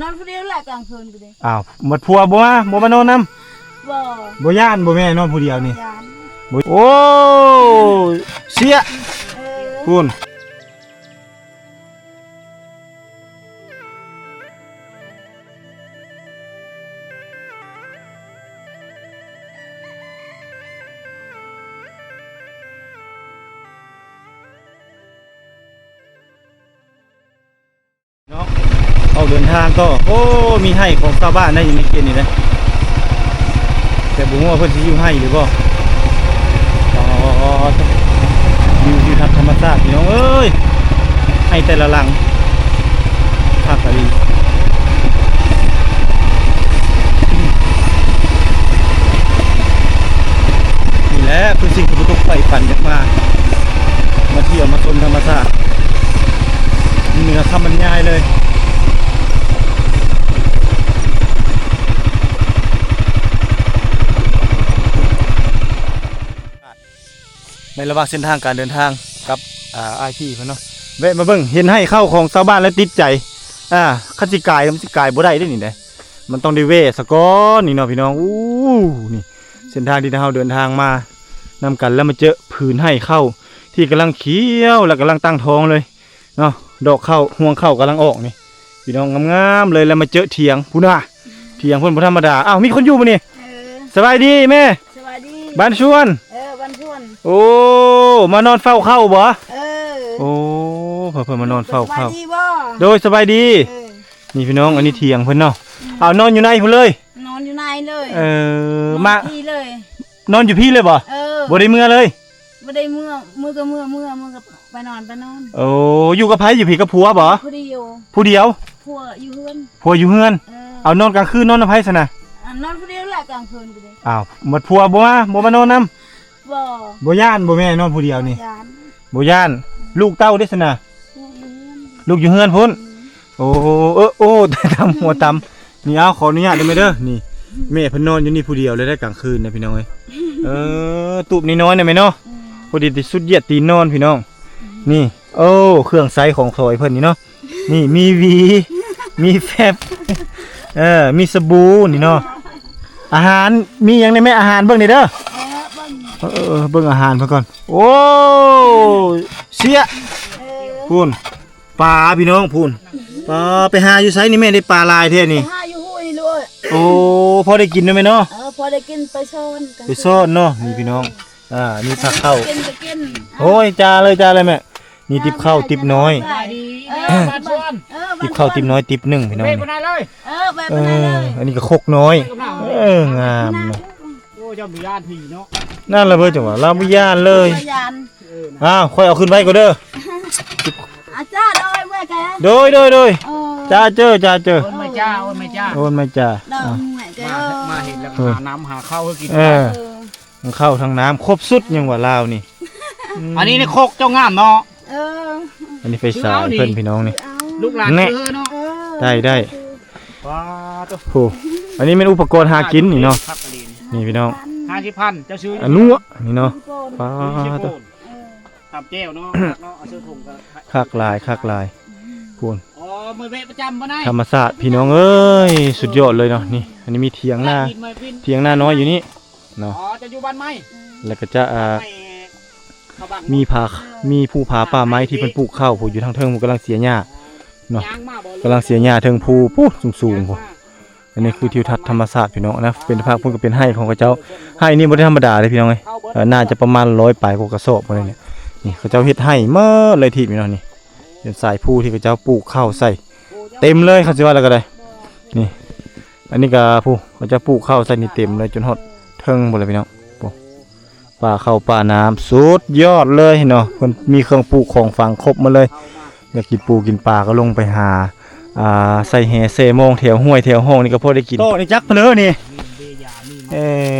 ນອນຜູ້ດຽວແຫຼະກາງຄືນກໍໄດ້. ອ້າວ ໝົດຜົວບໍ່ມາ ບໍ່ມານອນນຳ? ບໍ່. ບໍ່ຢ້ານບໍ່ແມ່ນອນຜູ້ດຽວນີ້? ຢ້ານ. ບໍ່ ໂອ້ ເສຍ ເອີ ພຸ້ນ. ເນາະ ອອກເດີນທາງຕໍ່. ໂອ້ ມີໄຮ່ຂອງຊາວບ້ານໄດ໋ຢູ່ໃນເຂດນີ້ເດ້ ແຕ່ບໍ່ຮູ້ວ່າເພິ່ນຊິຢູ່ໄຮ່ຫຼືບໍ່. ອໍ ວິວທິວທັດທຳມະຊາດພີ່ນ້ອງເອີຍ ໄຮ່ແຕ່ລະຫຼັງ ຄັກອີ່ຫຼີ. ນີ້ແຫຼະຄືສິ່ງທີ່ບໍ່ຕົກໃຝ່ຝັນຢາກມາ ມາທ່ຽວມາຊົມທຳມະຊາດ ເໜືອຄຳບັນຍາຍເລີຍ. ໃນລະຫວ່າງເສັ້ນທາງການເດີນທາງກັບ ອ່າ ອ້າຍພີ່ເພິ່ນເນາະ ແວະມາເບິ່ງ ເຫັນໄຮ່ເຂົ້າຂອງຊາວບ້ານແລ້ວຕິດໃຈ. ອ່າ ຄັນຊິກາຍ ມັນຊິກາຍບໍ່ໄດ້ເດ້ນີ້ເດ້ ມັນຕ້ອງໄດ້ແວ່ສາກ່ອນນີ້ເນາະພີ່ນ້ອງ. ອູ້ ນີ້ເສັ້ນທາງທີ່ເຮົາເດີນທາງມານຳກັນ ແລ້ວມາເຈີຜືນໄຮ່ເຂົ້າທີ່ກຳລັງຂຽວ ແລະ ກຳລັງຕັ້ງທ້ອງເລີຍເນາະ. ດອກເຂົ້າ ຮວງເຂົ້າກຳລັງອອກນີ້ ພີ່ນ້ອງ ງາມໆເລີຍ. ແລ້ວມາເຈີຖຽງພຸ້ນນະ ຖຽງເພິ່ນບໍ່ທຳມະດາ. ອ້າວ ມີຄົນຢູ່ບໍ່ນີ້? ເອີ ສະບາຍດີແມ່. ສະບາຍດີ. ບ້ານຊວນ. ເອີ ບ້ານຊວນ. ໂອ້ ມານອນເຝົ້າເຂົ້າບໍ່? ເອີ ໂອ້ ເພິ່ນ ເພິ່ນມານອນເຝົ້າເຂົ້າ. ສະບາຍດີບໍ່? ໂດຍ ສະບາຍດີ. ເອີ ນີ້ພີ່ນ້ອງ ອັນນີ້ຖຽງເພິ່ນເນາະ. ອືມ ເອົາ ນອນຢູ່ໃນພຸ້ນເລີຍ? ນອນຢູ່ໃນເລີຍ. ເອີ ມາພີ້ເລີຍ. ນອນຢູ່ພີ້ເລີຍບໍ່? ເອີ ບໍ່ໄດ້ເມືອເລີຍ? ບໍ່ໄດ້ເມືອ ມື້ກໍເມືອ ເມືອ ເມືອກໍໄປນອນ ໄປນອນ. ໂອ້ ຢູ່ກັບໃຜ? ຢູ່ພີ້ກັບຜົວບໍ່? ຜູ້ດຽວ. ຜູ້ດຽວ? ຜົວຢູ່ເຮືອນ. ຜົວຢູ່ເຮືອນ. ເອີ ເອົາ ນອນກາງຄືນນອນນຳໃຜຊັ້ນນະ? ອ່າ ນອນຜູ້ດຽວແຫຼະກາງຄືນກໍໄດ້. ອ້າວ ໝົດຜົວບໍ່ມາ ບໍ່ມານອນນຳ? ບໍ່. ບໍ່ຢ້ານບໍ່ແມ່ນອນຜູ້ດຽວນີ້? ບໍ່ຢ້ານ. ບໍ່ຢ້ານ. ອືມ ລູກເຕົ້າເດ້ຊັ້ນນະ? ລູກຢູ່ເຮືອນ. ລູກຢູ່ເຮືອນພຸ້ນ? ອືມ ໂອ້ ເອີ ໂອ້ ຕຳ ຫົວຕຳ. ນີ້ ເອົາ ຂໍອະນຸຍາດເດີແມ່ເດີ. ນີ້ ແມ່ເພິ່ນນອນຢູ່ນີ້ຜູ້ດຽວເລີຍໄດ໋ກາງຄືນນະພີ່ນ້ອງເອີຍ. ເອີ ຕູບນ້ອຍໆນະແມ່ເນາະ. ອືມ ພໍດີທີ່ສຸດຢຽດຕີນນອນພີ່ນ້ອງ. ອືມ ນີ້ ໂອ້ ເຄື່ອງໃຊ້ຂອງສອຍເພິ່ນນີ້ເນາະ. ນີ້ ມີຫວີ ມີແຟບ ເອີ ມີສະບູນີ້ເນາະ. ອາຫານມີຫຍັງແດ່ແມ່? ອາຫານເບິ່ງແດ່ເດີ. ເອີ ເບິ່ງ ເອີ ເບິ່ງອາຫານເພິ່ນກ່ອນ. ໂອ້ ເສຍ ເອີ ພຸ້ນ ປາພີ່ນ້ອງພຸ້ນ. ປາ ໄປຫາຢູ່ໃສນີ້ແມ່ ໄດ້ປາຫຼາຍແທ້ນີ້? ໄປຫາຢູ່ຫ້ວຍນີ້ລູກເອີຍ. ໂອ້ ພໍໄດ້ກິນເນາະແມ່ເນາະ. ເອີ ພໍໄດ້ກິນ ໄປຊ້ອນ ໄປຊ້ອນເນາະ. ນີ້ພີ່ນ້ອງ ເອີ ອ່າ ນີ້ພາເຂົ້າ ກິນກໍກິນ. ໂອ້ຍ ຈ້າເລີຍ ຈ້າເລີຍແມ່. ນີ້ຕິບເຂົ້າຕິບນ້ອຍ. ສະບາຍດີ ເອີ ແມ່ບ້ານຊວນ. ເອີ ຕິບເຂົ້າຕິບນ້ອຍຕິບໜຶ່ງພີ່ນ້ອງ. ເອີ ແບບນັ້ນເລີຍ. ເອີ ອັນນີ້ກໍຄົກນ້ອຍ. ເອີ ງາມເນາະ. ໂອ້ ເຈົ້າບໍ່ຢ້ານຜີເນາະ? ນັ້ນລະເບີ ຈັ່ງວ່າລາວບໍ່ຢ້ານເລີຍ. ບໍ່ຢ້ານ. ເອີ ອ້າວ ຂ້ອຍເອົາຂຶ້ນໄວ້ກ່ອນເດີ. ອາຈານເອີຍ ເມື່ອຍແກ. ໂດຍ ໂດຍ ໂດຍ. ເອີ ຈ້າເຈີ ຈ້າເຈີ. ໂອນມາຈ້າ ໂອນມາຈ້າ ໂອນມາຈ້າ. ດອກເມື່ອຍແກ. ມາ ມາເຮັດແລ້ວຫານ້ຳຫາເຂົ້າໃຫ້ກິນ. ເອີ ເອີ ທັງເຂົ້າທັງນ້ຳຄົບສຸດ ຍັງວ່າລາວນີ້. ອັນນີ້ນີ້ຄົກເຈົ້າງາມເນາະ. ເອີ ອັນນີ້ໄຟສາຍເພິ່ນພີ່ນ້ອງນີ້. ລູກຫຼານເອີເນາະ. ໄດ້ ໄດ້. ປາໂຕ ໂອ້ ອັນນີ້ແມ່ນອຸປະກອນຫາກິນນີ້ເນາະ. ນີ້ພີ່ນ້ອງ ຫ້າສິບພັນ ເຈົ້າຊື້ ອັນນົວະນີ້ເນາະ. ປາໂຕ ຕຳແຈ່ວເນາະ. ເນາະ ເອົາໃສ່ຖົງກໍ ຄັກຫຼາຍ ຄັກຫຼາຍ. ພຸ້ນ ອໍ ມາແວະປະຈຳບໍ່ໄດ້. ທຳມະຊາດພີ່ນ້ອງເອີຍ ສຸດຍອດເລີຍເນາະ. ນີ້ ອັນນີ້ມີຖຽງນາ ຖຽງນານ້ອຍຢູ່ນີ້ເນາະ. ອໍ ຈະຢູ່ບ້ານໃໝ່ ແລ້ວກໍຈະ ອ່າ ມີຜາ ມີພູຜາປ່າໄມ້ທີ່ເພິ່ນປູກເຂົ້າ ຜູ້ຢູ່ທາງເທິງ ຜູ້ກຳລັງເສຍຫຍ້າເນາະ. ກຳລັງເສຍຫຍ້າເທິງພູພຸ້ນ ສູງໆ ພຸ້ນ. ອັນນີ້ຄືທິວທັດທຳມະຊາດພີ່ນ້ອງນະ. ເປັນພາກພຸ້ນກໍເປັນໄຮ່ຂອງເຂົາເຈົ້າ. ໄຮ່ນີ້ບໍ່ໄດ້ທຳມະດາເດ້ພີ່ນ້ອງເອີຍ. ເອີ ໜ້າຈະປະມານຮ້ອຍປາຍກວ່າກະສອບພຸ້ນແຫຼະ. ນີ້ເຂົາເຈົ້າເຮັດໄຮ່ໝົດເລີຍທີ່ພີ່ນ້ອງນີ້. ເປັນສາຍພູທີ່ເຂົາເຈົ້າປູກເຂົ້າໃສ່ເຕັມເລີຍ ຄັນຊິວ່າແລ້ວກໍໄດ້. ນີ້ ອັນນີ້ກໍຜູ້ເຂົາເຈົ້າປູກເຂົ້າໃສ່ນີ້ເຕັມເລີຍ ຈົນຮອດເທິງພຸ້ນແຫຼະພີ່ນ້ອງ. ໂອ້ ປ່າເຂົ້າປ່ານ້ຳ ສຸດຍອດເລີຍເນາະ. ເພິ່ນມີເຄື່ອງປູກຂອງຝັງຄົບໝົດເລີຍ. ຢາກກິນປູກິນປາກໍລົງໄປຫາ ອ່າ ໃສ່ແຫແຊ່ມອງແຖວຫ້ວຍແຖວຮ່ອງນີ້ກໍພໍໄດ້ກິນ. ຕອກນີ້ຈັກເພີ້ນີ້. ເອີ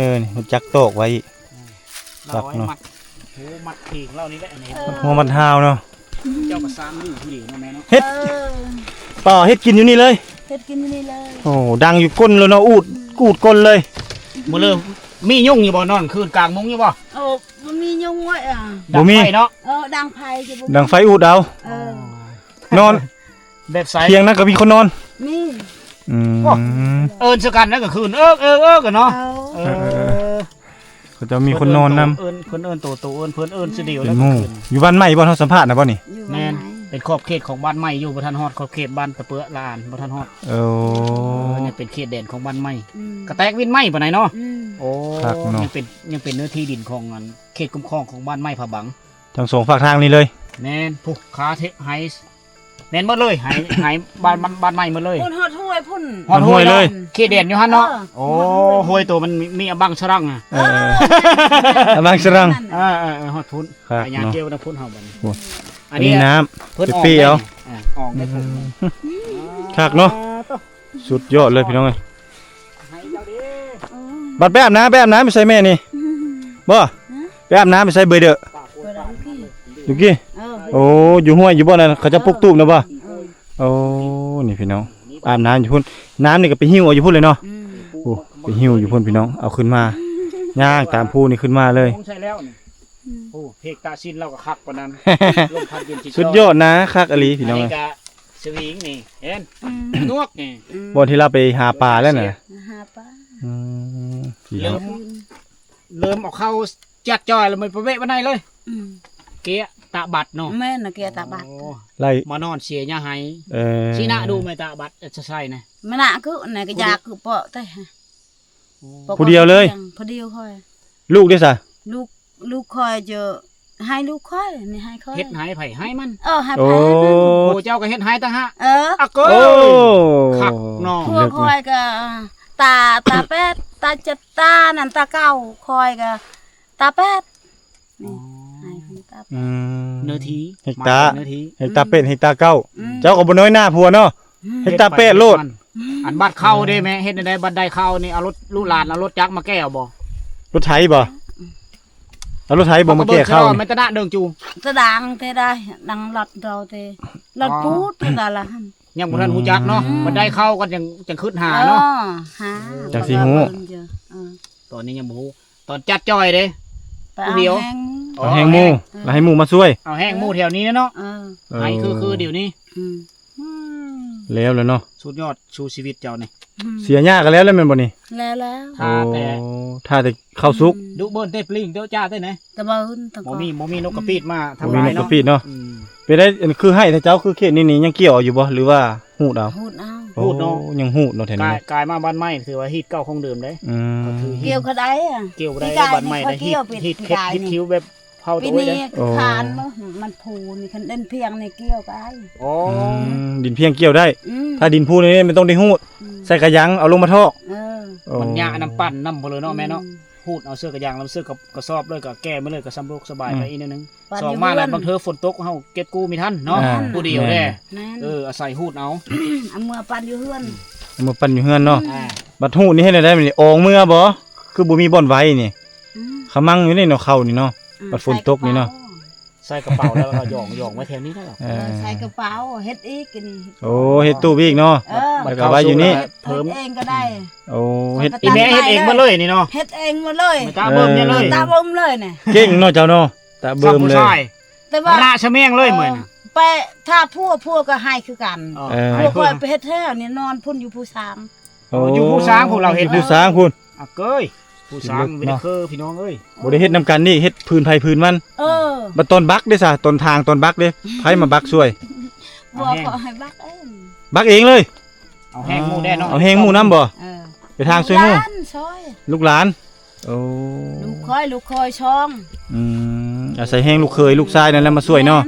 ນີ້ຈັກຕອກໄວ້ອີກ. ອືມ ຄັກເນາະ. ມັດ ໂອ້ ມັດເຂງລາວນີ້ແຫຼະ ອັນນີ້ ເອີ ຫົວມັດຮາວເນາະ. ເຈົ້າກໍສ້າງຢູ່ຜູ້ດຽວເນາະແມ່ເນາະ. ເຮັດ ເອີ ຕໍ່ເຮັດກິນຢູ່ນີ້ເລີຍ. ເຮັດກິນຢູ່ນີ້ເລີຍ. ໂອ້ ດັງຢູ່ກົ້ນແລ້ວເນາະ ອູດ ອູດກົ້ນເລີຍ. ມື້ເລີ່ມມີຍຸງຢູ່ບໍ່? ນອນຄືນກາງມຸ້ງຢູ່ບໍ່? ໂອ້ ບໍ່ມີຍຸງເວີ້ຍ. ອ່າ ບໍ່ມີ ດັງໄຟເນາະ. ເອີ ດັງໄຟ ດັງໄຟອູດເອົາ. ເອີ ນອນ ແບບໃສ? ທຽງນັ້ນກໍມີຄົນນອນ. ມີ ອືມ ໂອ້ ເອີ້ນໃສ່ກັນແລ້ວກໍຄືນ ເອິກເອິກເອິກກັນເນາະ ເອີ ເອີ ເຂົາເຈົ້າມີຄົນນອນນຳ ເອີ້ນ ເພິ່ນເອີ້ນໂຕໂຕ ເອີ້ນເພິ່ນເອີ້ນຊື່ດຽວ ເປັນໝູ່ ຢູ່ບ້ານໃໝ່ບໍ່ ເຮົາສຳພາດນະບໍ່ນີ້? ຢູ່ບ້ານໃໝ່ ແມ່ນ ເປັນຂອບເຂດຂອງບ້ານໃໝ່ຢູ່ ບໍ່ທັນຮອດຂອບເຂດບ້ານຕະເປືອລະອານ ບໍ່ທັນຮອດ ເອີ ເອີ ຍັງເປັນເຂດແດນຂອງບ້ານໃໝ່ ອືມ ກະແຕກວິນໃໝ່ປານໃດເນາະ ອືມ ໂອ້ ຄັກເນາະ ຍັງເປັນ ຍັງເປັນເນື້ອທີ່ດິນຂອງອັນເຂດຄຸ້ມຄອງຂອງບ້ານໃໝ່ຜາບັງ ທັງສອງຟາກທາງນີ້ເລີຍ ແມ່ນ ຜູ້ຄາເທະໄຮ ແມ່ນໝົດເລີຍ ໄຮ ໄຮບ້ານ ບ້ານ ບ້ານໃໝ່ໝົດເລີຍ ພຸ້ນຮອດຫ້ວຍພຸ້ນ ຮອດຫ້ວຍເລີຍ ເຂດແດນຢູ່ຫັ້ນເນາະ ເອີ ໂອ້ ຮອດຫ້ວຍ ຫ້ວຍໂຕມັນມີ ມີອະບັງສະລັງ ເອີ ອະບັງສະລັງ ເອີ ເອີ ຮອດພຸ້ນ ໄປຍ່າງກ່ຽວນຳພຸ້ນເຮົາບັດນີ້ ອັນນີ້ນ້ຳ ເພິ່ນອອກໄດ້ ເປັນປີເອົາ ອອກໄດ້ ອືມ ຄັກເນາະ ສຸດຍອດເລີຍພີ່ນ້ອງເອີຍ ບັດໄປອາບນ້ຳ ໄປອາບນ້ຳຢູ່ໃສແມ່ນີ້ ບໍ່ ໄປອາບນ້ຳຢູ່ໃສເບີຍເດີ ຢູ່ກີ້ ເອີ ໂອ້ ຢູ່ຫ້ວຍຢູ່ບໍ່ນັ້ນ ເຂົາເຈົ້າປຸກຕູບນະບໍ່ ເອີ ໂອ້ ນີ້ພີ່ນ້ອງ ອາບນ້ຳຢູ່ພຸ້ນ ນ້ຳນີ້ກໍໄປຫິ້ວເອົາຢູ່ພຸ້ນເລີຍເນາະ ອືມ ໂອ້ ໄປຫິ້ວຢູ່ພຸ້ນພີ່ນ້ອງ ເອົາຂຶ້ນມາ ຍ່າງຕາມພູນີ້ຂຶ້ນມາເລີຍ ອືມ ໂອ້ ເພກຕາຊິນລາວກໍຄັກປານນັ້ນ ລົມພັດເຢັນຊິ ສຸດຍອດນະ ຄັກອີ່ຫຼີພີ່ນ້ອງ ອັນນີ້ກໍສະວິງນີ້ ເຫັນ ອືມ ນວກນີ້ ອືມ ບ່ອນທີ່ລາວໄປຫາປາແລ້ວນະ ຫາປາ ອືມ ເລີ່ມ ເລີ່ມເອົາເຂົ້າຈັດຈ່ອຍແລ້ວມັນໄປເວະວັນໃດເລີຍ ອືມ ເກຍຕະບັດເນາະ ແມ່ນນະ ເກຍຕະບັດ ໂອ້ ໄລ່ ມານອນເສຍຫຍ້າໄຮ່ ເອີ ຊິນະດູແມ່ຕະບັດ ເອີ ຊະໄຊນະ ມະນະຄືນະ ກໍຢາກຄືເປາະແຕ່ ໂອ້ ຜູ້ດຽວເລີຍ ຜູ້ດຽວຂ້ອຍ ລູກເດ້ຊະ ລູກ ລູກຂ້ອຍຈະໃຫ້ລູກຂ້ອຍ ນີ້ໃຫ້ຂ້ອຍ ເຮັດໃຫ້ໃຜໃຫ້ມັນ ເອີ ໃຫ້ໃຜໃຫ້ມັນ ໂອ້ ໂອ້ ເຈົ້າກໍເຮັດໃຫ້ຕ່າງຫາກ ເອີ ອາໂກ ໂອ້ ຄັກເນາະ ຜົວຂ້ອຍກໍຕາ ຕາແປດ ຕາເຈັດ ຕານັ້ນຕາເກົ້າ ຂ້ອຍກໍຕາແປດ ນີ້ ອໍ ໃຫ້ເພິ່ນຕາແປດ ອືມ ເນື້ອທີ່ ເຮັກຕາ ເນື້ອທີ່ ເຮັກຕາແປດ ເຮັກຕາເກົ້າ ອືມ ເຈົ້າກໍບໍ່ນ້ອຍໜ້າຜົວເນາະ ເຮັກຕາແປດໂລດ ອັນບັດເຂົ້າເດ້ແມ່ ເຮັດແນວໃດ ບັດໄດ້ເຂົ້ານີ້ ເອົາລົດ ລູກຫຼານເອົາລົດຈັກມາແກ່ເອົາບໍ່? ລົດໄຖບໍ່? ເອົາລົດໄຖບໍ່ມາແກ່ເຂົ້ານີ້? ແມ່ນຕະນະເດີງຈູ ຕະດາງແຕ່ໄດ້ ດັງລັດເຮົາແຕ່ ລັດປູດແຕ່ລະຫັ້ນ ຍັງບໍ່ທັນຮູ້ຈັກເນາະ ອືມ ບັດໄດ້ເຂົ້າກໍຈັ່ງ ຈັ່ງຄິດຫາເນາະ ເອີ ຫາ ຈັ່ງຊິຮູ້ ເອີ ຕອນນີ້ຍັງບໍ່ຮູ້ ຕອນຈັດຈ່ອຍເດ້ ໄປເອົາແຮງໝູ່ ເອົາແຮງໝູ່ ເອີ ແລ້ວໃຫ້ໝູ່ມາຊ່ວຍ ເອົາແຮງໝູ່ແຖວນີ້ເນາະ ເອີ ໃຫ້ຄື ຄືດຽວນີ້ ອືມ ອືມ ແລ້ວແລ້ວເນາະ ສຸດຍອດສູ່ຊີວິດເຈົ້ານີ້ ອືມ ເສຍຫຍ້າກໍແລ້ວແລ້ວແມ່ນບໍ່ນີ້? ແລ້ວແລ້ວ ຖ້າແຕ່ ໂອ້ ຖ້າແຕ່ເຂົ້າສຸກ ອືມ ດຸເບິ່ນເຕະປລິງເຕະຈ້າເຕະນະ ຕະເບິ່ນ ບໍ່ມີ ບໍ່ມີນົກກະປີດມາທຳລາຍເນາະ ບໍ່ມີນົກກະປີດເນາະ ອືມ ເປັນໄດ ອັນຄືໃຫ້ແທ້ເຈົ້າ ຄືເຂດນີ້ນີ້ຍັງກ່ຽວເອົາຢູ່ບໍ່ ຫຼືວ່າ ຮູດເອົາ ຮູດເອົາ ໂອ້ ຮູດເນາະ ຍັງຮູດເນາະແຖວນີ້ ກາຍ ກາຍມາບ້ານໃໝ່ຖືວ່າຮີດເກົ່າຄົງເດີມເດ້ ອືມ ເອີ ຄືຮີດ ກ່ຽວກໍໄດ້ ກ່ຽວບໍ່ໄດ້ ບ້ານໃໝ່ໄດ້ຮີດ ຮີດເຂັດ ຮີດຄິວແບບເຜົາຕົວໄວ້ເດ້ ໂອ້ ຄານມັນພູນີ້ ຄັນເດີນພຽງນີ້ກ່ຽວກໍໄດ້ ໂອ້ ອືມ ດິນພຽງກ່ຽວໄດ້ ອືມ ຖ້າດິນພູນີ້ມັນຕ້ອງໄດ້ຮູດ ອືມ ໃສ່ກະຍັງເອົາລົງມາຖອກ ເອີ ໂອ້ ມັນຍາກນຳປັ່ນນຳບໍ່ເລີຍເນາະ ອືມ ແມ່ເນາະ ຮູດເອົາເສື້ອກະຍັງ ແລ້ວເສື້ອກະ ກະສອບເລີຍ ກະແກ່ມາເລີຍ ກະສຳໂລກສະບາຍ ອືມ ໄປອີກແນວໜຶ່ງ ສອງມາແລ້ວ ບາງເທື່ອຝົນຕົກເຮົາເກັບກູ້ມີທັນເນາະ ອ່າ ຜູ້ດຽວແດ່ ແມ່ນ ເອີ ອາໄສຮູດເອົາ ເອົາເມືອປັ່ນຢູ່ເຮືອນ ເອົາເມືອປັ່ນຢູ່ເຮືອນເນາະ ອ່າ ບັດຮູດນີ້ເຮັດແນວໃດບັດນີ້ ອອກເມືອບໍ່ ຄືບໍ່ມີບ່ອນໄວ້ນີ້ ອືມ ຂະມັງຢູ່ນີ້ເນາະ ເຂົ້ານີ້ເນາະ ອືມ ບັດຝົນຕົກນີ້ເນາະ ໃສ່ກະເປົາ ໃສ່ກະເປົາແລ້ວກໍຢອງ ຢອງໄວ້ແຖວນີ້ແລ້ວ ເອີ ເອີ ໃສ່ກະເປົາ ເຮັດອີກນີ້ ໂອ້ ເຮັດຕູບອີກເນາະ ເອີ ແລ້ວກໍໄວ້ຢູ່ນີ້ ເຮັດເອງກໍໄດ້ ໂອ້ ເຮັດ ອີແມ່ເຮັດເອງໝົດເລີຍນີ້ເນາະ ເຮັດເອງໝົດເລີຍ ຕາເບິ່ມເລີຍ ເອີ ຕາເບິ່ມເລີຍນີ້ ເກັ່ງເນາະເຈົ້າເນາະ ຕາເບິ່ມເລີຍ ແຕ່ວ່າລາຊະແມງເລີຍ ເອີ ມື້ນະ ໄປຖ້າຜົວ ຜົວກໍໃຫ້ຄືກັນ ເອີ ຜົວຂ້ອຍໄປເຮັດແທ້ນີ້ ນອນພຸ້ນຢູ່ພູຊາງ ໂອ້ ຢູ່ພູຊາງພຸ້ນ ລາວເຮັດ ຢູ່ພູຊາງພຸ້ນ ອາເກີຍ ຜູ້ສາງ ຊິເລິກເນາະ ມີແຕ່ເຄີພີ່ນ້ອງເອີຍ ບໍ່ໄດ້ເຮັດນຳກັນນີ້ ເຮັດພື້ນໃຜພື້ນມັນ ເອີ ບັດຕອນບັກເດ້ຊະ ຕອນຖາງຕອນບັກເດ້ ໃຜມາບັກຊ່ວຍ ບໍ່ ເອົາແຮງ ຂໍໃຫ້ບັກເອງ ບັກເອງເລີຍ ເອົາແຮງໝູ່ແດ່ເນາະ ເອົາແຮງໝູ່ນຳບໍ່ ເອີ ໄປຖາງຊ່ວຍໝູ່ ລູກຫຼານຊ່ອຍ ລູກຫຼານ ໂອ້ ລູກເຂີຍ ລູກເຂີຍຊ່ອງ ອືມ ອາໄສແຮງລູກເຂີຍລູກຊາຍນັ້ນແຫຼະມາຊ່ວຍເນາະ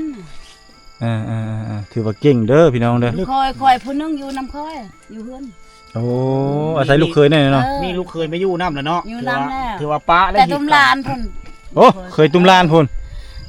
ແມ່ນ ອ່າໆໆ ຖືວ່າເກັ່ງເດີພີ່ນ້ອງເດີ ລູກເຂີຍຂ້ອຍຜູ້ໜຶ່ງຢູ່ນຳຂ້ອຍ ຢູ່ເຮືອນ ໂອ້ ອາໄສລູກເຂີຍແນ່ເນາະ ເອີ ມີລູກເຂີຍມາຢູ່ນຳແລ້ວເນາະ ຢູ່ນຳແລ້ວ ຖືວ່າປະແລ້ວ ແຕ່ຕຸ້ມຫຼານພຸ້ນ ໂອ້ ເຂີຍຕຸ້ມຫຼານພຸ້ນ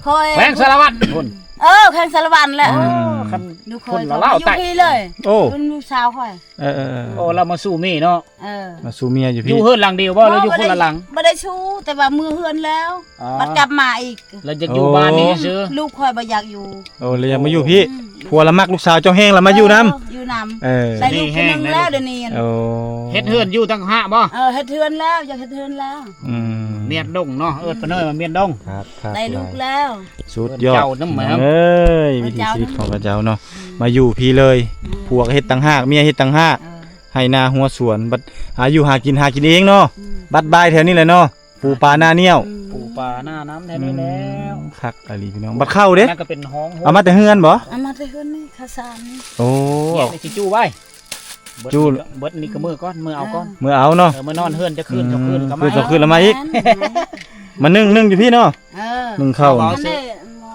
ຂ້ອຍ ແຂວງສາລະວັນພຸ້ນ ເອີ ແຂວງສາລະວັນແຫຼະ ອືມ ຄັນ ລູກເຂີຍ ພຸ້ນລະລາວໃຕ້ ຢູ່ພີ້ເລີຍ ໂອ້ ເປັນລູກສາວຂ້ອຍ ເອີໆໆ ໂອ້ ລາວມາສູ່ເມຍເນາະ ເອີ ມາສູ່ເມຍຢູ່ພີ້ ຢູ່ເຮືອນຫຼັງດຽວບໍ່ ຫຼືຢູ່ຄົນລະຫຼັງ ບໍ່ໄດ້ສູ່ ແຕ່ວ່າເມືອເຮືອນແລ້ວ ອໍ ບັດກັບມາອີກ ແລ້ວຢາກຢູ່ ໂອ້ ບ້ານນີ້ຊື່ ລູກຂ້ອຍບໍ່ຢາກຢູ່ ໂອ້ ແລ້ວຢາກມາຢູ່ພີ້ ອືມ ຜົວລະມັກລູກສາວເຈົ້າແຮງ ລະມາຢູ່ນຳ ເອີ ຢູ່ນຳ ເອີ ໄດ້ລູກຜູ້ໜຶ່ງແລ້ວດຽວນີ້ ໂອ້ ເຮັດເຮືອນຢູ່ຕ່າງຫາກບໍ່ ເອີ ເຮັດເຮືອນແລ້ວ ຢາກເຮັດເຮືອນແລ້ວ ອືມ ມຽນດົງເນາະ ເອີ້ນປາເນີຍວ່າມຽນດົງ ຄັກໆ ໄດ້ລູກແລ້ວ ສຸດຍອດ ເອີ້ນເຈົ້ານຳ ເອີຍ ວິຖີຊີວິດຂອງເຂົາເຈົ້າເນາະ ອືມ ມາຢູ່ພີ້ເລີຍ ອືມ ຜົວກໍເຮັດຕ່າງຫາກ ເມຍເຮັດຕ່າງຫາກ ເອີ ໄຮ່ນາຮົ້ວສວນ ບັດຫາຢູ່ຫາກິນ ຫາກິນເອງເນາະ. ອືມ ບັດບາຍແຖວນີ້ແຫຼະເນາະ ປູປາໜ້າໜ້ຽວ. ອືມ ປູປາໜ້ານ້ຳແຖວນີ້ແລ້ວ. ອືມ ຄັກອີ່ຫຼີພີ່ນ້ອງ. ບັດເຂົ້າເດ້? ອັນນັ້ນກໍເປັນຫ້ອງ ເອົາມາແຕ່ເຮືອນບໍ່? ເອົາມາແຕ່ເຮືອນນີ້ ຂ້າວສານນີ້. ໂອ້ ນີ້ຊິຈູ້ໄວ້. ຈູ້ ເບິດນີ້ກໍ ເບິດນີ້ກໍມື້ກ່ອນ ມື້ເອົາກ່ອນ. ເອີ ມື້ເອົາເນາະ. ເອີ ມື້ນອນເຮືອນຈັກຄືນ ອືມ ສອງຄືນກໍມາ ຄືນສອງຄືນແລ້ວມາອີກ. ແມ່ນ ມາໜຶ້ງ ໜຶ້ງຢູ່ພີ້ເນາະ. ເອີ ໜຶ້ງເຂົ້າ. ເອົາເອົາ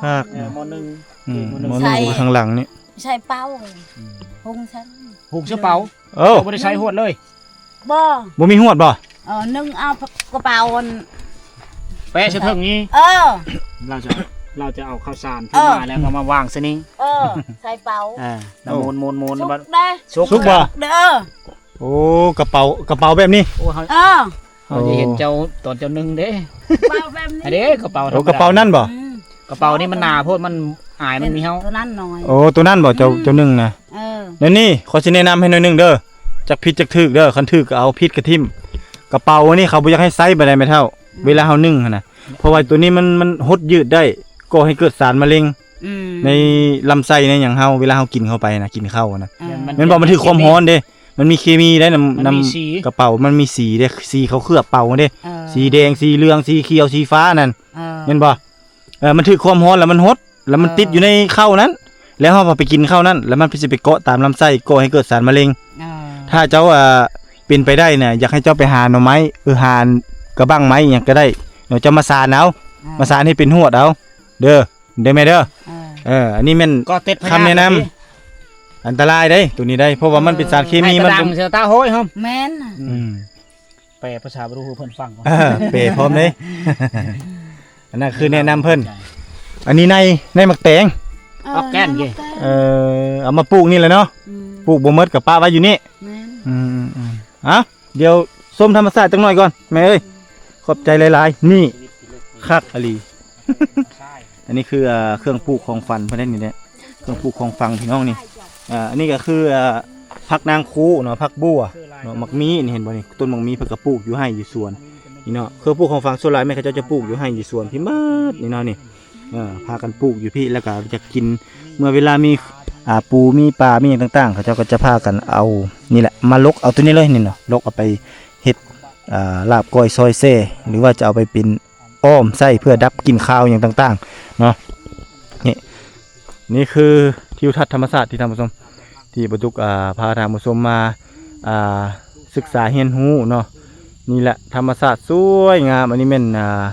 ຄັກ. ເອີ ໝໍ້ໜຶ້ງ. ອືມ ໝໍ້ໜຶ້ງຢູ່ທາງຫຼັງນີ້. ໃສ່ເປົາ. ອືມ ຫຸງໃສ່ ຫຸງໃສ່ເປົາ. ໂອ້ ບໍ່ໄດ້ໃຊ້ຫວດເລີຍ. ບໍ່ ບໍ່ມີຫວດບໍ່? ເອີ ໜຶ້ງເອົາກະເປົາອັນ ແປະໃສ່ເທິງນີ້. ເອີ ລາວຈະ ລາວຈະເອົາເຂົ້າສານຂຶ້ນມາ ເອີ ແລ້ວກໍມາວາງໃສ່ນີ້. ເອີ ໃສ່ເປົາ. ເອີ ແລ້ວ ໂອ້ ໝູນໆໆ ສຸກເດ້ ສຸກບໍ່? ເດີ ໂອ້ ກະເປົາ ກະເປົາແບບນີ້. ໂອ້ ເຮົາ ເອີ ເຮົາຈະເຫັນເຈົ້າຕອນເຈົ້າໜຶ້ງເດ້. ກະເປົາແບບນີ້ ອັນເດ້ ກະເປົາ ໂອ້ ທຳມະດາ ກະເປົານັ້ນບໍ່? ອືມ ກະເປົານີ້ມັນໜາໂພດ ມັນອາຍມັນມີເຫື່ອ. ໂຕນັ້ນໜ້ອຍ. ໂອ້ ໂຕນັ້ນບໍ່ ເຈົ້າ ອືມ ເຈົ້າໜຶ້ງນະ? ເອີ ແນວນີ້ ຂໍຊິແນະນຳໃຫ້ໜ້ອຍໜຶ່ງເດີ ຈັກຜິດຈັກຖືກເດີ. ຄັນຖືກກໍເອົາ ຜິດກໍຖິ້ມ. ກະເປົາອັນນີ້ເຂົາບໍ່ຢາກໃຫ້ໃຊ້ປານໃດແມ່ເຖົ້າ ອືມ ເວລາເຮົາໜຶ້ງຫັ້ນນະ. ເພາະວ່າໂຕນີ້ມັນ ມັນຫົດຍືດໄດ້ ກໍ່ໃຫ້ເກີດສານມະເລັງ ອືມ ໃນລຳໄສ້ໃນຫຍັງເຮົາ ເວລາເຮົາກິນເຂົ້າໄປນະ ກິນເຂົ້ານະ. ເອີ ແມ່ນບໍ່? ມັນຖືກຄວາມຮ້ອນເດ້ ມັນມີເຄມີໄດ້ນຳ ມັນມີສີ ນຳກະເປົາ ມັນມີສີເດ້ ສີເຂົາເຄື່ອບເປົາເດ້. ເອີ ສີແດງ ສີເຫຼືອງ ສີຂຽວ ສີຟ້ານັ້ນ. ເອີ ແມ່ນບໍ່? ເອີ ມັນຖືກຄວາມຮ້ອນແລ້ວມັນຫົດ ແລ້ວມັນ ເອີ ຕິດຢູ່ໃນເຂົ້ານັ້ນ ແລ້ວເຮົາກໍໄປກິນເຂົ້ານັ້ນ ແລ້ວມັນຊິໄປເກາະຕາມລຳໄສ້ ກໍ່ໃຫ້ເກີດສານມະເລັງ. ເອີ ຖ້າເຈົ້າ ອ່າ ເປັນໄປໄດ້ນະ ຢາກໃຫ້ເຈົ້າໄປຫາໜໍ່ໄມ້ ເອີ ຫາກະບັ້ງໄມ້ຫຍັງກໍໄດ້ເນາະ ເຈົ້າມາສານເອົາ. ເອີ ມາສານໃຫ້ເປັນຫວດເອົາເດີ ເດີແມ່ເດີ. ເອີ ເອີ ອັນນີ້ແມ່ນຄຳແນະນຳ. ອັນຕະລາຍເດ້ໂຕນີ້ໄດ້ ເພາະວ່າມັນເປັນສານເຄມີ. ເອີ ມັນ ໃຫ້ຕາດັງເສືອຕາໂຫຍເຮົາ. ແມ່ນ. ອືມ ແປພາສາບໍ່ຮູ້ເພິ່ນຟັງ. ເອີ ແປພ້ອມເດ້. ອັນນັ້ນຄືແນະນຳເພິ່ນ. ອັນນີ້ໃນ ໃນໝາກແຕງ. ເອີ ອອກແກ່ນເດ້. ເອີ ເອົາມາປູກນີ້ແຫຼະເນາະ. ອືມ ປູກບໍ່ໝົດກໍປະໄວ້ຢູ່ນີ້. ແມ່ນ. ອືມໆໆ ເອົ້າ ດຽວຊົມທຳມະຊາດຈັກໜ້ອຍກ່ອນແມ່ເອີຍ. ຂອບໃຈຫຼາຍໆ. ນີ້ ຄັກອີ່ຫຼີ. ອັນນີ້ຄື ເອີ ເຄື່ອງປູກຂອງຝັນເພິ່ນເດ້ນີ້ແຫຼະ. ເຄື່ອງປູກຂອງຝັນພີ່ນ້ອງນີ້. ອ່າ ອັນນີ້ກໍຄື ອ່າ ຜັກນາງຄູເນາະ ຜັກບົ່ວເນາະ ໝາກມີ້ນີ້ ເຫັນບໍ່ນີ້ ຕົ້ນໝາກມີ້ເພິ່ນກໍປູກຢູ່ໄຮ່ຢູ່ສວນນີ້ເນາະ. ເຄື່ອງປູກຂອງຝັນສ່ວນຫຼາຍແມ່ນເຂົາເຈົ້າຈະປູກຢູ່ໄຮ່ຢູ່ສວນພີ້ໝົດນີ້ເນາະ. ນີ້ ເອີ ພາກັນປູກຢູ່ພີ້ ແລ້ວກໍຈະກິນ ເມື່ອເວລາມີ ອ່າ ປູມີປາມີຫຍັງຕ່າງໆ ເຂົາເຈົ້າກໍຈະພາກັນເອົານີ້ແຫຼະມາຫຼົກເອົາໂຕນີ້ເລີຍນີ້ເນາະ ຫຼົກເອົາໄປເຮັດ ອ່າ ລາບກ້ອຍ ຊອຍແຊ່ ຫຼືວ່າຈະເອົາໄປເປັນ ອ້ອມໃຊ້ເພື່ອດັບກິ່ນຄາວຫຍັງຕ່າງໆເນາະ. ນີ້ ນີ້ຄືທິວທັດທຳມະຊາດທີ່ທ່ານຜູ້ຊົມ ທີ່ປະຕຸກ ອ່າ ພາທ່ານຜູ້ຊົມມາ ອ່າ ສຶກສາຮຽນຮູ້ເນາະ. ນີ້ແຫຼະທຳມະຊາດສວຍງາມ. ອັນນີ້ແມ່ນ ອ່າ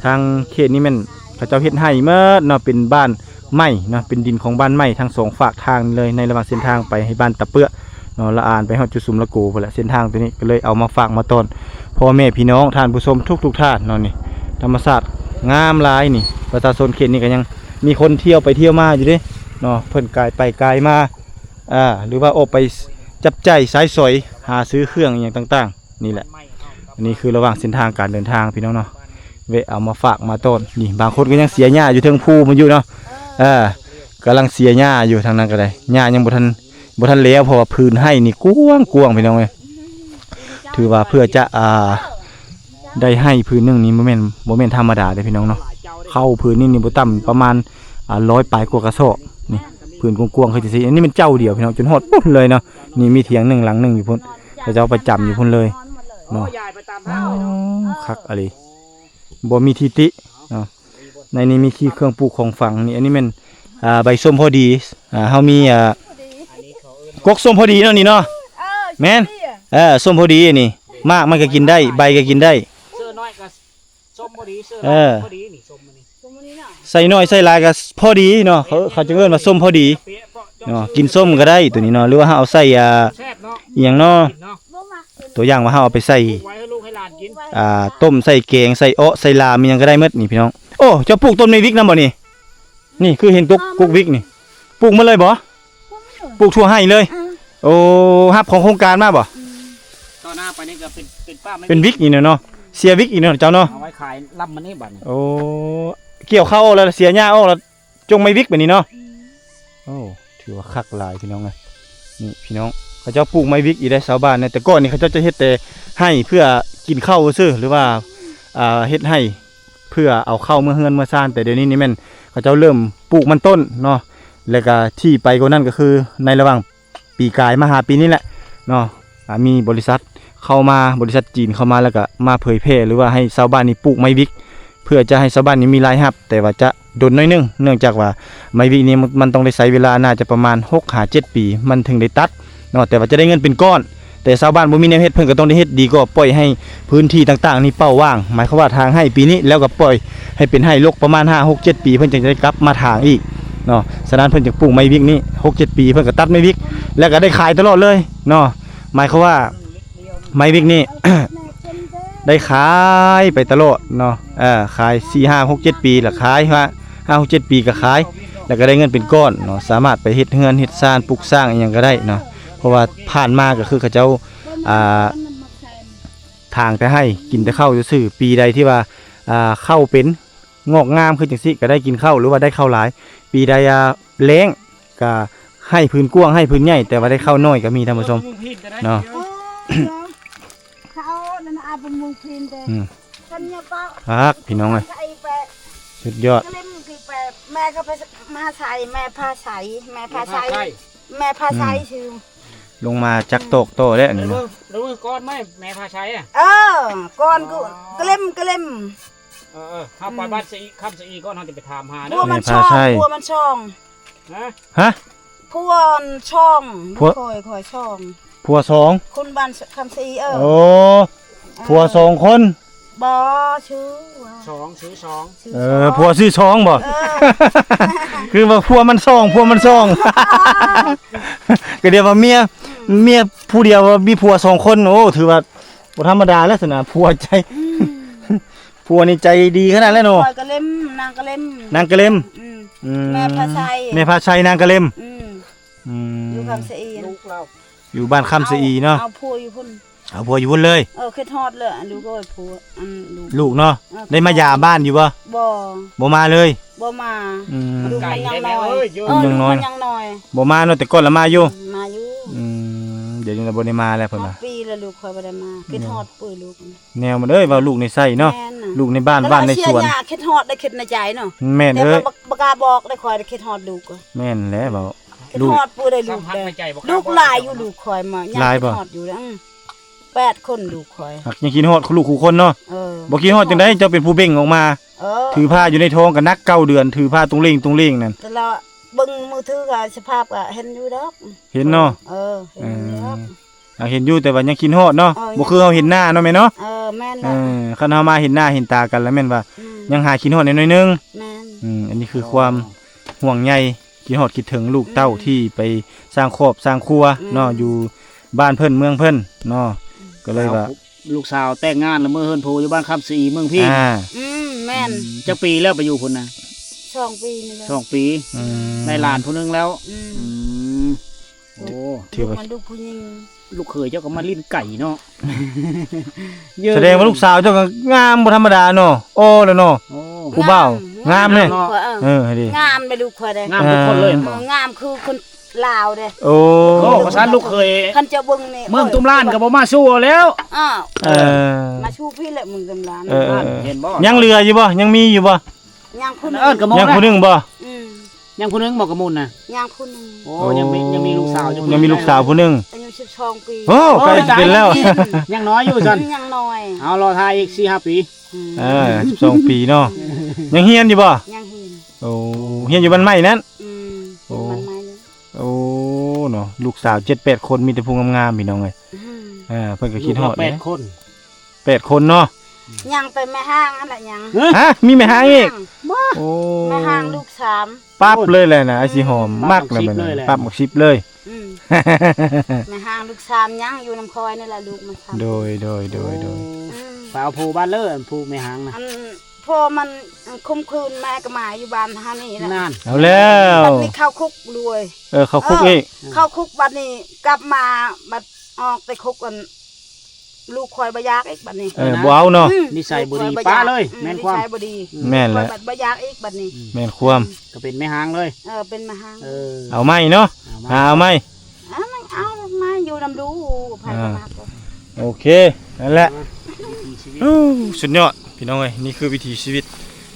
ທາງເຂດນີ້ແມ່ນເຂົາເຈົ້າເຮັດໄຮ່ໝົດເນາະ ເປັນບ້ານໄມ້ເນາະ ເປັນດິນຂອງບ້ານໄມ້ທັງສອງຟາກທາງນີ້ເລີຍ ໃນລະຫວ່າງເສັ້ນທາງໄປໃຫ້ບ້ານຕາເປື້ອ ເນາະ ລະອານໄປຮອດຈຸດສຸມລະໂກພຸ້ນແຫຼະ. ເສັ້ນທາງໂຕນີ້ກໍເລີຍເອົາມາຝາກມາຕ້ອນພໍ່ແມ່ພີ່ນ້ອງທ່ານຜູ້ຊົມທຸກໆທ່ານເນາະ. ນີ້ ທຳມະຊາດງາມຫຼາຍນີ້ ປະຊາຊົນເຂດນີ້ກໍຍັງມີຄົນທ່ຽວໄປທ່ຽວມາຢູ່ເດ້ເນາະ ເພິ່ນກາຍໄປກາຍມາ ອ່າ ຫຼືວ່າອອກໄປຈັບຈ່າຍໃຊ້ສອຍ ຫາຊື້ເຄື່ອງອີ່ຫຍັງຕ່າງໆ ນີ້ແຫຼະ. ອັນນີ້ຄືລະຫວ່າງເສັ້ນທາງການເດີນທາງພີ່ນ້ອງເນາະ ແວະເອົາມາຝາກມາຕ້ອນ. ນີ້ບາງຄົນກໍຍັງເສຍຫຍ້າຢູ່ເທິງພູມັນຢູ່ເນາະ ເອີ ກຳລັງເສຍຫຍ້າຢູ່ທາງນັ້ນກໍໄດ້ ຫຍ້າຍັງບໍ່ທັນ ບໍ່ທັນແລ້ວ ເພາະວ່າພື້ນໄຮ່ນີ້ກວ້າງໆ ພີ່ນ້ອງເອີຍ. ຖືວ່າເພື່ອຈະ ອ່າ ໄດ້ໄຮ່ພື້ນໜຶ່ງນີ້ບໍ່ແມ່ນ ບໍ່ແມ່ນທຳມະດາເດ້ພີ່ນ້ອງເນາະ. ເຂົ້າພື້ນນີ້ນີ້ບໍ່ຕ່ຳປະມານ ອ່າ ຮ້ອຍປາຍກວ່າກະສອບ. ນີ້ພື້ນກວ້າງໆຄືຈັ່ງຊີ້. ອັນນີ້ແມ່ນເຈົ້າດຽວພີ່ນ້ອງ ຈົນຮອດພຸ້ນເລີຍເນາະ. ນີ້ມີຖຽງໜຶ່ງຫຼັງໜຶ່ງຢູ່ພຸ້ນ ເຂົາເຈົ້າປະຈຳຢູ່ພຸ້ນເລີຍເນາະ. ໂອ້ ຄັກອີ່ຫຼີ. ບໍ່ມີທີ່ຕິເນາະ. ໃນນີ້ມີຂີ້ເຄື່ອງປູກຂອງຝັງນີ້ ອັນນີ້ແມ່ນ ອ່າ ໃບສົ້ມພໍດີ ອ່າ ເຮົາມີ ອ່າ ກົກສົ້ມພໍດີເນາະນີ້ເນາະ. ເອີ ແມ່ນ ເອີ ສົ້ມພໍດີອັນນີ້ ໝາກມັນກໍກິນໄດ້ ໃບກໍກິນໄດ້. ເສື້ອນ້ອຍກໍສົ້ມພໍດີ ເສື້ອ ເອີ ຫຼາຍກໍພໍດີນີ້ ສົ້ມອັນນີ້ ໃສ່ໜ້ອຍໃສ່ຫຼາຍກໍພໍດີເນາະ. ເຂົາ ເຂົາຈຶ່ງເອີ້ນວ່າສົ້ມພໍດີເນາະ. ກິນສົ້ມກໍໄດ້ໂຕນີ້ເນາະ ຫຼືວ່າເຮົາເອົາໃສ່ ອ່າ ແຊບເນາະ ອີ່ຫຍັງເນາະ ກິນເນາະ ຕົວຢ່າງວ່າເຮົາເອົາໄປໃສ່ ປູກໄວ້ໃຫ້ລູກໃຫ້ຫຼານກິນ ອ່າ ຕົ້ມໃສ່ແກງ ໃສ່ເອາະ ໃສ່ລາມ ອີ່ຫຍັງກໍໄດ້ໝົດນີ້ພີ່ນ້ອງ. ໂອ້ ເຈົ້າປູກຕົ້ນໄມ້ວິກນຳບໍ່ນີ້? ນີ້ຄືເຫັນກົກ ອ່າ ກົກວິກນີ້ ປູກໝົດເລີຍບໍ່? ປູກທົ່ວໄຮ່ເລີຍ. ອ່າ ໂອ້ ຮັບຂອງໂຄງການມາບໍ່? ອືມ ຕໍ່ໜ້າໄປນີ້ກໍເປັນ ເປັນປ່າໄມ້ ເປັນວິກນີ້ເນາະ ເນາະ ເສຍວິກອີກເນາະເຈົ້າເນາະ. ເອົາໄວ້ຂາຍລຳມັນນີ້ບັດນີ້. ໂອ້ ກ່ຽວເຂົ້າອອກແລ້ວເສຍຫຍ້າອອກແລ້ວ ຈົ່ງໄມ້ວິກແບບນີ້ເນາະ. ອືມ ໂອ້ ຖືວ່າຄັກຫຼາຍພີ່ນ້ອງເອີຍ. ນີ້ພີ່ນ້ອງ ເຂົາເຈົ້າປູກໄມ້ວິກອີກໄດ໋ຊາວບ້ານເນາະ. ແຕ່ກ່ອນນີ້ເຂົາເຈົ້າຈະເຮັດແຕ່ໄຮ່ເພື່ອກິນເຂົ້າຊື່ໆ ຫຼືວ່າ ອ່າ ເຮັດໄຮ່ເພື່ອເອົາເຂົ້າເມືອເຮືອນເມືອຊານ. ແຕ່ດຽວນີ້ນີ້ແມ່ນເຂົາເຈົ້າເລີ່ມປູກມັນຕົ້ນເນາະ. ແລ້ວກະທີ່ໄປກວ່ານັ້ນກໍຄືໃນລະຫວ່າງປີກາຍມາຫາປີນີ້ແຫຼະເນາະ ອ່າ ມີບໍລິສັດເຂົ້າມາ ບໍລິສັດຈີນເຂົ້າມາ ແລ້ວກໍມາເຜີຍແຜ່ ຫຼືວ່າໃຫ້ຊາວບ້ານນີ້ປູກໄມ້ວິກ ເພື່ອຈະໃຫ້ຊາວບ້ານນີ້ມີລາຍຮັບ ແຕ່ວ່າຈະດົນໜ້ອຍໜຶ່ງ ເນື່ອງຈາກວ່າໄມ້ວິກນີ້ມັນ ມັນຕ້ອງໄດ້ໃຊ້ເວລາ ໜ້າຈະປະມານຫົກຫາເຈັດປີ ມັນເຖິງໄດ້ຕັດເນາະ ແຕ່ວ່າຈະໄດ້ເງິນເປັນກ້ອນ ແຕ່ຊາວບ້ານບໍ່ມີແນວເຮັດ ເພິ່ນກໍຕ້ອງໄດ້ເຮັດ ດີກວ່າປ່ອຍໃຫ້ພື້ນທີ່ຕ່າງໆນີ້ເປົ່າວ່າງ ໝາຍຄວາມວ່າທາງໄຮ່ປີນີ້ ແລ້ວກໍປ່ອຍໃຫ້ເປັນໄຮ່ລົກປະມານຫ້າ ຫົກ ເຈັດປີ ເພິ່ນຈຶ່ງຈະໄດ້ກັບມາທາງອີກເນາະ ສະນັ້ນເພິ່ນຈຶ່ງປູກໄມ້ວິກນີ້ ຫົກ ເຈັດ ປີ ເພິ່ນກໍຕັດໄມ້ວິກ ແລ້ວກໍໄດ້ຂາຍຕະຫຼອດເລີຍເນາະ ໝາຍຄວາມວ່າໄມ້ວິກນີ້ ໄດ້ຂາຍໄປຕະຫຼອດເນາະ ເອີ ຂາຍສີ່ ຫ້າ ຫົກ ເຈັດ ປີລະຂາຍ ຫ້າ ຫົກ ເຈັດ ປີກໍຂາຍ ແລ້ວກໍໄດ້ເງິນເປັນກ້ອນເນາະ ສາມາດໄປເຮັດເຮືອນເຮັດຊານ ປຸກສ້າງອີ່ຫຍັງກໍໄດ້ເນາະ ເພາະວ່າຜ່ານມາກໍຄືເຂົາເຈົ້າ ອ່າ ຖາງແຕ່ໄຮ່ ກິນແຕ່ເຂົ້າຊື່ໆ ປີໃດທີ່ວ່າ ອ່າ ເຂົ້າເປັນ ງອກງາມຄືຈັ່ງຊີ້ ກໍໄດ້ກິນເຂົ້າ ຫຼືວ່າໄດ້ເຂົ້າຫຼາຍ ປີໃດ ອ່າ ແລ້ງ ກໍໄຮ່ພື້ນກວ້າງ ໄຮ່ພື້ນໃຫຍ່ ແຕ່ວ່າໄດ້ເຂົ້າໜ້ອຍກໍມີ ທ່ານຜູ້ຊົມເນາະ ເຂົານັ້ນອາເປັນເມືອງພີນເດ້ ອືມ ຄັນຍາປະ ຄັກ ພີ່ນ້ອງເອີຍ ຄັນໄປ ສຸດຍອດ ກະເລັມຄືໄປ ແມ່ກໍໄປມາໃສ່ ແມ່ພາໃສ່ ແມ່ພາໃສ່ ແມ່ພາໃສ່ ອືມ ຊື່ ລົງມາຈັກຕອກຕໍ່ແລ້ວນີ້ເນາະ ລະເບິ່ງ ລະເບິ່ງກ້ອນໄມ້ແມ່ພາໃສ່ອະ ເອີ ກ້ອນກໍ ອໍ ກະເລັມ ກະເລັມ ເອີໆ ເຮົາໄປ ອືມ ບ້ານສະອີ ຄຳສະອີກ່ອນ ເຮົາຈະໄປຖາມຫາເດີ ຜົວມັນຊ່ອງ ຜົວມັນຊ່ອງ ຮະ? ຮະ? ຜົວຊ່ອງ ຜົວ ຂ້ອຍ ຂ້ອຍຊ່ອງ ຜົວຊ່ອງ ຄົນບ້ານຄຳສະອີ ເອີ ໂອ້ ຜົວຊ່ອງຄົນ ບໍ່ ຊື່ວ່າ ຊ່ອງ ຊື່ຊ່ອງ ເອີ ຜົວຊື່ຊ່ອງບໍ່? ເອີ ຄືວ່າຜົວມັນຊ່ອງ ຜົວມັນຊ່ອງ ກໍດຽວວ່າເມຍ ເມຍຜູ້ດຽວວ່າມີຜົວສອງຄົນ ໂອ້ ຖືວ່າບໍ່ທຳມະດາແລ້ວຊັ້ນນະ ຜົວໃຈ ອືມ ຜົວນີ້ໃຈດີຂະໜາດແລ້ວເນາະ ຂ້ອຍກະເລັມ ນາງກະເລັມ ນາງກະເລັມ ອືມ ອືມ ແມ່ພາໄຊ ແມ່ພາໄຊ ນາງກະເລັມ ອືມ ອືມ ຢູ່ຄຳສະອີ ລູກລາວ ຢູ່ບ້ານຄຳສະອີເນາະ ເອົາ ເອົາຜົວຢູ່ພຸ້ນ ເອົາຜົວຢູ່ພຸ້ນເລີຍ ເອີ ຄິດຮອດເລີຍ ລູກເອີຍ ຜົວ ອັນ ລູກ ລູກເນາະ ເອີ ໄດ້ມາຢາມບ້ານຢູ່ບໍ່? ບໍ່ ບໍ່ມາເລີຍ ບໍ່ມາ ອືມ ລູກມັນຍັງນ້ອຍ ເອີ ລູກມັນຍັງນ້ອຍ ຍັງນ້ອຍ ບໍ່ມາເນາະ ແຕ່ກ່ອນລະມາຢູ່ ມາຢູ່ ອືມ ດຽວນີ້ລະບໍ່ໄດ້ມາແລ້ວເພິ່ນວ່າ ຮອດປີລະລູກຂ້ອຍບໍ່ໄດ້ມາ ຄິດຮອດປຸ້ຍລູກ ແນວມັນເອີຍ ເວົ້າລູກໃນໄສ້ເນາະ ແມ່ນນະ ລູກໃນບ້ານ ບ້ານໃນສວນ ຄິດຮອດໄດ້ຄິດໃນໃຈເນາະ ແມ່ນເອີຍ ແຕ່ວ່າບໍ່ ບໍ່ກ້າບອກໄດ້ ຂ້ອຍໄດ້ຄິດຮອດລູກ ແມ່ນແຫຼະເວົ້າ ຄິດຮອດປູ້ໄດ້ລູກເດ້ ລູກຫຼາຍຢູ່ ລູກຂ້ອຍມາ ຍັງຄິດຮອດຢູ່ເດ້ ອືມ ແປດຄົນລູກຂ້ອຍ ຫາກຍັງຄິດຮອດລູກຄູ່ຄົນເນາະ ເອີ ບໍ່ຄິດຮອດຈັ່ງໃດ ເຈົ້າເປັນຜູ້ເບັ່ງອອກມາ ເອີ ຖືພາຢູ່ໃນທ້ອງກໍໜັກເກົ້າເດືອນ ຖືພາຕຸງເລງຕຸງເລງນັ້ນ ແຕ່ລະເບິ່ງມືຖືກໍສະພາບກໍເຫັນຢູ່ດອກ ເຫັນເນາະ ເອີ ເຫັນຢູ່ດອກ ເອີ ຫາກເຫັນຢູ່ ແຕ່ວ່າຍັງຄິດຮອດເນາະ ເອີ ບໍ່ຄືເຮົາເຫັນໜ້າເນາະແມ່ເນາະ ເອີ ແມ່ນແຫຼະ ເອີ ຄັນເຮົາມາເຫັນໜ້າເຫັນຕາກັນລະແມ່ນວ່າ ອືມ ຍັງຫາຍຄິດຮອດແດ່ໜ້ອຍໜຶ່ງ ແມ່ນ ອືມ ອັນນີ້ຄືຄວາມ ອໍ ຫ່ວງໃຍ ຄິດຮອດຄິດເຖິງລູກເຕົ້າ ອືມ ທີ່ໄປສ້າງຄອບສ້າງຄົວ ອືມ ເນາະ ຢູ່ບ້ານເພິ່ນເມືອງເພິ່ນເນາະ ອືມ ກໍເລີຍວ່າ ລູກສາວແຕ່ງງານລະເມືອເຮືອນຜູ້ຢູ່ບ້ານຄຳສະອີເມືອງພີນ ອ່າ ອືມ ແມ່ນ ອືມ ຈັກປີແລ້ວໄປຢູ່ພຸ້ນນະ? ສອງປີນີ້ແຫຼະ ສອງປີ ອືມ ໄດ້ຫຼານຜູ້ໜຶ່ງແລ້ວ ອືມ ອືມ ໂອ້ ຖືວ່າ ລູກມັນລູກຜູ້ຍິງ ລູກເຂີຍເຈົ້າກໍມາຫຼິ້ນໄກເນາະ ສະແດງວ່າລູກສາວເຈົ້າກໍງາມບໍ່ທຳມະດາເນາະ ໂອ້ລະເນາະ ໂອ້ ຜູ້ບ່າວງາມເດ້ ງາມເນາະ ເອີ ງາມເດ້ລູກຂ້ອຍເດ້ ງາມທຸກຄົນເລີຍ ເອີ ງາມຄືຄົນລາວເດ້ ໂອ້ ໂອ້ ວ່າຊັ້ນລູກເຂີຍ ຄັນເຈົ້າເບິ່ງນີ້ ເມືອງຕຸ້ມລ້ານກໍບໍ່ມາສູ້ເອົາແລ້ວ ອ້າວ ເອີ ມາສູ້ພີ້ແຫຼະເມືອງຕຸ້ມລ້ານ ເອີ ເອີ ເອີ ເຫັນບໍ່ ຍັງເຫຼືອຢູ່ບໍ່? ຍັງມີຢູ່ບໍ່? ຍັງຜູ້ໜຶ່ງ ເອີ້ນກະມົນ ຍັງຜູ້ໜຶ່ງບໍ່? ອືມ ຍັງຜູ້ໜຶ່ງບໍ່ກະມຸນນະ? ຍັງຜູ້ໜຶ່ງ ໂອ້ ໂອ້ ຍັງມີ ຍັງມີລູກສາວຢູ່ ຍັງມີລູກສາວຜູ້ໜຶ່ງ ອາຍຸສິບສອງປີ ໂອ້ ໂອ້ ໃກ້ຊິເປັນແລ້ວ ຍັງນ້ອຍຢູ່ຊັ້ນ ຍັງນ້ອຍ ເອົາລໍຖ້າອີກສີ່ຫ້າປີ ອືມ ເອີ ສິບສອງປີເນາະ ຍັງຮຽນຢູ່ບໍ່? ຍັງຮຽນ ໂອ້ ຮຽນຢູ່ບ້ານໃໝ່ນັ້ນ ອືມ ໂອ້ ບ້ານໃໝ່ ໂອ້ ເນາະ ລູກສາວເຈັດແປດຄົນ ມີແຕ່ຜູ້ງາມໆ ພີ່ນ້ອງເອີຍ ອືມ ເອີ ເພິ່ນກໍຄິດຮອດ ລູກລະແປດຄົນ ແປດຄົນເນາະ ຍັງແຕ່ແມ່ຮ້າງຫັ້ນແຫຼະຍັງ ຮະ ມີແມ່ຮ້າງອີກ ຍັງ ບໍ່ ໂອ້ ແມ່ຮ້າງລູກສາມ ປັບເລີຍແຫຼະນະ ອ້າຍສີຫອມ ປັບ ມັກແລ້ວບັດນີ້ ບັກສິບເລີຍແຫຼະ ປັບບັກສິບເລີຍ ອືມ ແມ່ຮ້າງລູກສາມຍັງຢູ່ນຳຂ້ອຍນີ້ແຫຼະ ລູກມັນສາມ ໂດຍ ໂດຍ ໂດຍ ໂດຍ ອືມ ໄປເອົາຜູ້ບ້ານເລີຍ ຜູ້ແມ່ຮ້າງນະ ອັນ ພໍ່ມັນຂົ່ມຂືນ ແມ່ກໍມາຢູ່ບ້ານເຮົານີ້ແຫຼະ ນັ້ນ ເອົາແລ້ວ ບັດນີ້ເຂົ້າຄຸກດ້ວຍ ເອີ ເຂົ້າຄຸກອີກ ເອີ ເຂົ້າຄຸກ ບັດນີ້ກັບມາ ບັດອອກແຕ່ຄຸກ ອັນ ລູກຂ້ອຍບໍ່ຢາກອີກບັດນີ້ ເອີ ບໍ່ເອົາເນາະ ອືມ ນິໄສບໍ່ດີ ລູກຂ້ອຍບໍ່ຢາກ ປະເລີຍ ອືມ ແມ່ນຄວາມ ນິໄສບໍ່ດີ ອືມ ແມ່ນແຫຼະ ຂ້ອຍບັດບໍ່ຢາກອີກບັດນີ້ ອືມ ແມ່ນຄວາມ ອືມ ກໍເປັນແມ່ຮ້າງເລີຍ ເອີ ເປັນແມ່ຮ້າງ ເອີ ເອົາໃໝ່ເນາະ ເອົາໃໝ່ ຫາເອົາໃໝ່ ເອົາໃໝ່ ຢູ່ນຳລູກ ໃຜກໍມັກ ອ່າ ໂອເຄ ນັ້ນແຫຼະ ອ່າ ໂອ້ ສຸດຍອດ ພີ່ນ້ອງເອີຍ ນີ້ຄືວິຖີຊີວິດ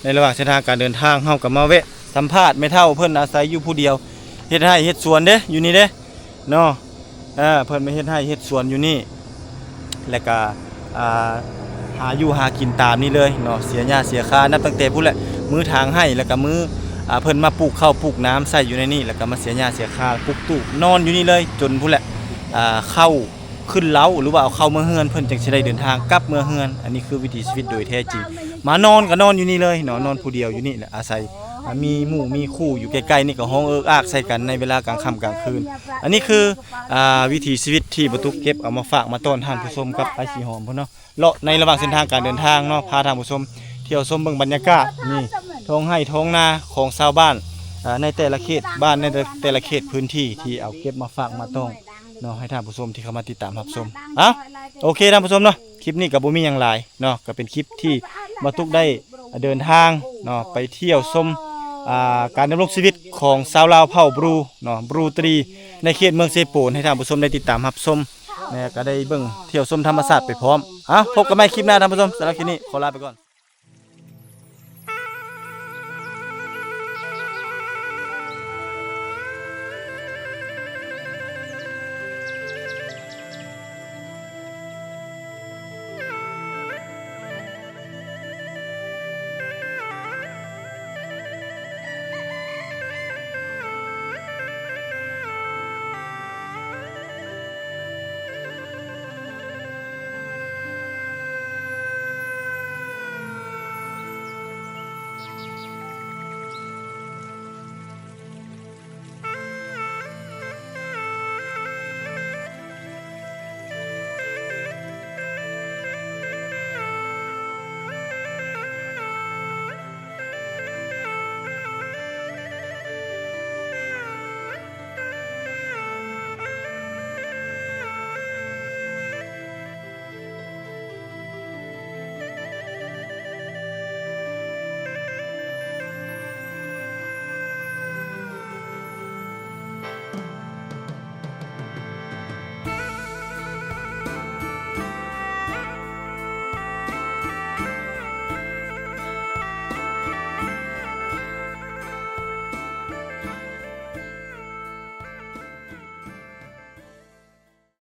ໃນລະຫວ່າງເສັ້ນທາງການເດີນທາງ ເຮົາກໍມາແວະສຳພາດແມ່ເຖົ້າເພິ່ນ ອາໄສຢູ່ຜູ້ດຽວ ເຮັດໄຮ່ເຮັດສວນເດ້ ຢູ່ນີ້ເດ້ເນາະ ເອີ ເພິ່ນມາເຮັດໄຮ່ເຮັດສວນຢູ່ນີ້ ແລ້ວກະ ອ່າ ຫາຢູ່ຫາກິນຕາມນີ້ເລີຍເນາະ ເສຍຫຍ້າເສຍຄາ ນັບຕັ້ງແຕ່ພຸ້ນແຫຼະ ມື້ຖາງໄຮ່ ແລ້ວກະມື້ ອ່າ ເພິ່ນມາປູກເຂົ້າປູກນ້ຳໃສ່ຢູ່ໃນນີ້ ແລ້ວກະມາເສຍຫຍ້າເສຍຄາ ປຸກຕູບ ນອນຢູ່ນີ້ເລີຍ ຈົນພຸ້ນແຫຼະ ອ່າ ເຂົ້າຂຶ້ນເລົ້າ ຫຼືວ່າເອົາເຂົ້າເມືອເຮືອນ ເພິ່ນຈັ່ງຊິໄດ້ເດີນທາງກັບເມືອເຮືອນ. ອັນນີ້ຄືວິຖີຊີວິດໂດຍແທ້ຈິງ ມານອນກະນອນຢູ່ນີ້ເລີຍເນາະ ນອນຜູ້ດຽວຢູ່ນີ້ແຫຼະ ອາໄສ ອ່າ ມີໝູ່ມີຄູ່ຢູ່ໃກ້ໆນີ້ກະຮ້ອງເອິກອາກໃສ່ກັນໃນເວລາກາງຄ່ຳກາງຄືນ. ອັນນີ້ຄື ອ່າ ວິຖີຊີວິດທີ່ບ່າວຕຸກເກັບເອົາມາຝາກມາຕ້ອນທ່ານຜູ້ຊົມກັບອ້າຍສີຫອມພຸ້ນເນາະ ເລາະໃນລະຫວ່າງເສັ້ນທາງການເດີນທາງເນາະ ພາທ່ານຜູ້ຊົມທ່ຽວຊົມເບິ່ງບັນຍາກາດ ນີ້ ທົ່ງໄຮ່ທົ່ງນາຂອງຊາວບ້ານ ອ່າ ໃນແຕ່ລະເຂດບ້ານ ໃນແຕ່ລະເຂດພື້ນທີ່ ທີ່ເອົາເກັບມາຝາກມາຕ້ອນເນາະ ໃຫ້ທ່ານຜູ້ຊົມທີ່ເຂົ້າມາຕິດຕາມຮັບຊົມ. ເອົ້າ ໂອເຄທ່ານຜູ້ຊົມເນາະ ຄລິບນີ້ກະບໍ່ມີຫຍັງຫຼາຍເນາະ ກະເປັນຄລິບທີ່ບ່າວຕຸກໄດ້ເດີນທາງເນາະ ໄປທ່ຽວຊົມ ອ່າ ການດຳລົງຊີວິດຂອງຊາວລາວເຜົ່າບຣູເນາະ ບຣູຕະລີ ໃນເຂດເມືອງເຊໂປນ ໃຫ້ທ່ານຜູ້ຊົມໄດ້ຕິດຕາມຮັບຊົມ ແລະກະໄດ້ເບິ່ງທ່ຽວຊົມທຳມະຊາດໄປພ້ອມ. ເອົ້າ ພົບກັນໃໝ່ຄລິບໜ້າທ່ານຜູ້ຊົມ ສຳລັບຄລິບນີ້ຂໍລາໄປກ່ອນ.